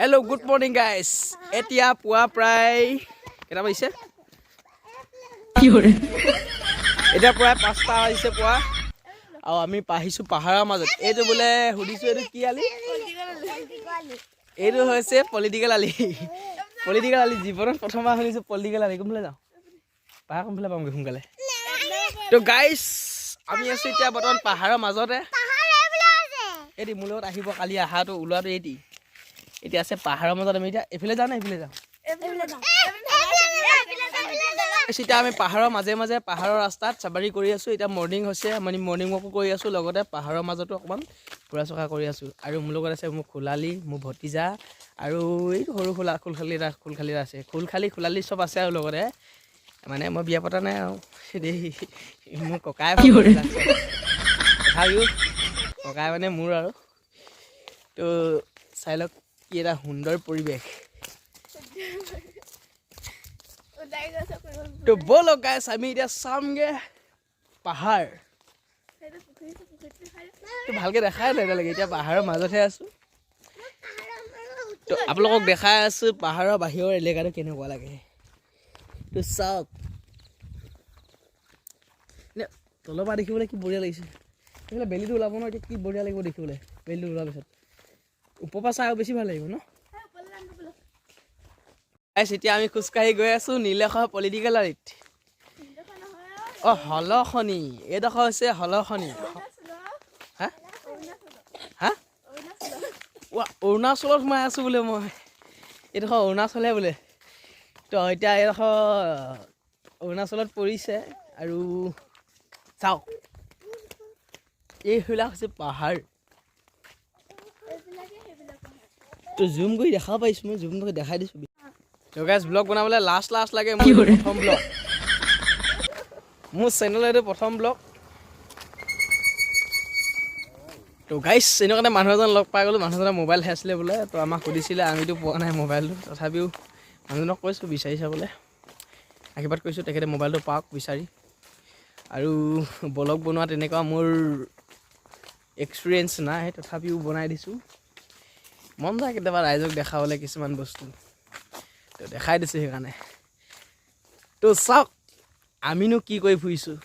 Hello', good morning গাইছ। এতিয়া পুৱা প্ৰায় কেইটা বাজিছে? এতিয়া প্ৰায় 5টা বাজিছে পুৱা আৰু আমি আহিছোঁ পাহাৰৰ মাজত। এইটো বোলে সুধিছোঁ, এইটো কি আলি? এইটো হৈছে পলিটিকেল আলি। পলিটিকেল আলি, জীৱনত প্ৰথমবাৰ শুনিছোঁ পলিটিকেল আলি। কোনফালে যাওঁ? পাহাৰ কোনফালে পামগৈ সোনকালে? তো গাইছ, আমি আছোঁ এতিয়া বৰ্তমান পাহাৰৰ মাজতে। এইটি মোৰ লগত আহিব কালি অহাটো ওলোৱাটো এইটি। এতিয়া আছে পাহাৰৰ মাজত। আমি এতিয়া এইফালে যাওঁ নে এইফালে যাওঁ? এতিয়া আমি পাহাৰৰ মাজে মাজে, পাহাৰৰ ৰাস্তাত চাবাৰি কৰি আছোঁ। এতিয়া মৰ্ণিং হৈছে, মানে মৰ্ণিং ৱাকো কৰি আছোঁ, লগতে পাহাৰৰ মাজতো অকণমান ফুৰা চকা কৰি আছোঁ। আৰু মোৰ লগত আছে মোৰ খোলালি, মোৰ ভতিজা আৰু এইটো সৰু খোলা খোলখালি এটা, খোলখালি এটা আছে। খোলখালি, খোলালি চব আছে। আৰু লগতে মানে মই বিয়া পতা নাই আৰু দেই, মোৰ ককাই। তথাপিও ককাই মানে মোৰ আৰু। তো চাই লওক, কি এটা সুন্দৰ পৰিৱেশ। তো ব'লক গাইছ, আমি এতিয়া চামগে পাহাৰ। তো ভালকে দেখাই নাই এতিয়ালৈকে। এতিয়া পাহাৰৰ মাজতহে আছোঁ। তো আপোনালোকক দেখাই আছোঁ পাহাৰৰ বাহিৰৰ এলেকাটো কেনেকুৱা লাগে। তো চাওক নে, তলৰ পৰা দেখিবলৈ কি বঢ়িয়া লাগিছে। সেইফালে বেলিটো ওলাব ন এতিয়া, কি বঢ়িয়া লাগিব দেখিবলৈ। বেলিটো ওলোৱাৰ পিছত ওপৰৰ পৰা চাই আৰু বেছি ভাল লাগিব ন? গাইছ, এতিয়া আমি খোজকাঢ়ি গৈ আছোঁ নীলেখৰ পলিটিকেল আলিত। অঁ, হলখনি, এইডোখৰ হৈছে হলখনি। হা হা, অৰুণাচলত সোমাই আছোঁ বোলে মই। এইডোখৰ অৰুণাচলহে বোলে। তো এতিয়া এইডোখৰ অৰুণাচলত পৰিছে। আৰু চাওক, এইবিলাক হৈছে পাহাৰ। তো জুম কৰি দেখাব পাৰিছোঁ মই, জুম কৰি দেখাই দিছোঁ। তো গাইছ, ব্লগ বনাবলৈ লাজ লাজ লাগে। মোৰ প্ৰথম ব্লগ, মোৰ চেনেলৰ এইটো প্ৰথম ব্লগ। তো গাইছ, এনেকুৱা মানুহ এজন লগ পাই গ'লোঁ। মানুহজনৰ মোবাইল হেৰাইছিলে বোলে। তো আমাক সুধিছিলে, আমিতো পোৱা নাই মোবাইলটো। তথাপিও মানুহজনক কৈছোঁ বিচাৰি চাবলৈ, আশীৰ্বাদ কৰিছোঁ তেখেতে মোবাইলটো পাওক বিচাৰি। আৰু ব্লগ বনোৱা তেনেকুৱা মোৰ এক্সপিৰিয়েঞ্চ নাই, তথাপিও বনাই দিছোঁ। মন যায় কেতিয়াবা ৰাইজক দেখাবলৈ কিছুমান বস্তু, তো দেখাই দিছোঁ সেইকাৰণে। তো চাওক, আমিনো কি কৰি ফুৰিছোঁ।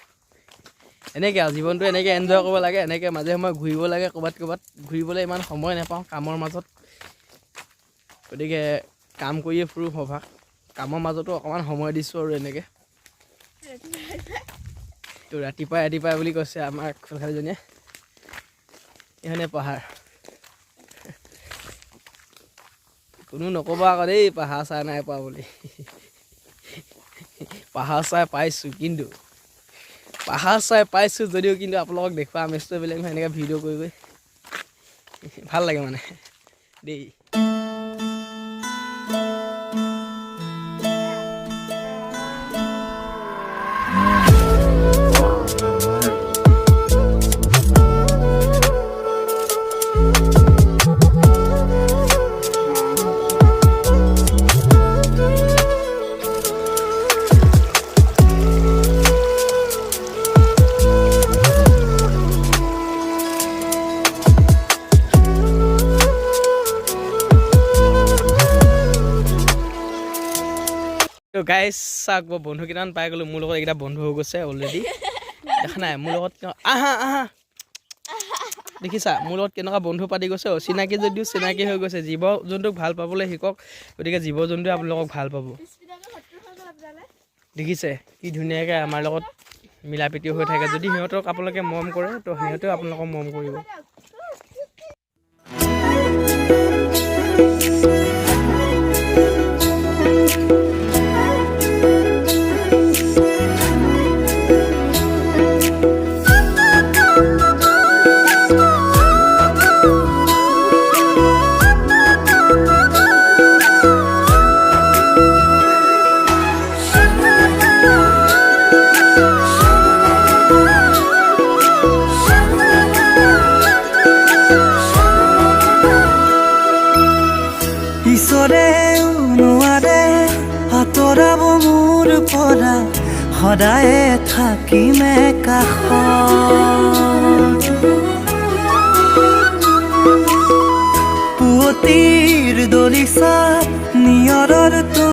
এনেকৈ আৰু জীৱনটো এনেকৈ এনজয় কৰিব লাগে, এনেকৈ মাজে সময়ে ঘূৰিব লাগে ক'ৰবাত ক'ৰবাত। ঘূৰিবলৈ ইমান সময় নাপাওঁ কামৰ মাজত, গতিকে কাম কৰিয়ে ফুৰোঁ সভাগ। কামৰ মাজতো অকণমান সময় দিছোঁ আৰু এনেকৈ। তো ৰাতিপুৱাই ৰাতিপুৱাই বুলি কৈছে আমাৰ খুলখালীজনীয়ে। এইখনে পাহাৰ। কোনো নক'ব আকৌ দেই পাহাৰ চাই নাই পোৱা বুলি। পাহাৰ চাই পাইছোঁ, কিন্তু পাহাৰ চাই পাইছোঁ যদিও কিন্তু আপোনালোকক দেখুওৱা আমেজটো বেলেগ নহয়। এনেকৈ ভিডিঅ' কৰি কৰি ভাল লাগে মানে দেই। তো গাইছ, চাওক, মই বন্ধু কেইটামান পাই গ'লোঁ। মোৰ লগত এইকেইটা বন্ধু হৈ গৈছে অলৰেডি। দেখা নাই মোৰ লগত আহা আহা, দেখিছা মোৰ লগত কেনেকুৱা বন্ধু পাতি গৈছে। অচিনাকি যদিও চিনাকি হৈ গৈছে। জীৱ জন্তুক ভাল পাবলৈ শিকক, গতিকে জীৱ জন্তুৱে আপোনালোকক ভাল পাব। দেখিছে কি ধুনীয়াকৈ আমাৰ লগত মিলা প্ৰীতি হৈ থাকে। যদি সিহঁতক আপোনালোকে মৰম কৰে, তো সিহঁতেও আপোনালোকক মৰম কৰিব। ঈশ্বৰেও নোৱাৰে আঁতৰাব মোৰ পৰা, সদায়ে থাকিমে কাষত। পুৱতিৰ দৰে। দলিচা নিয়ৰৰ।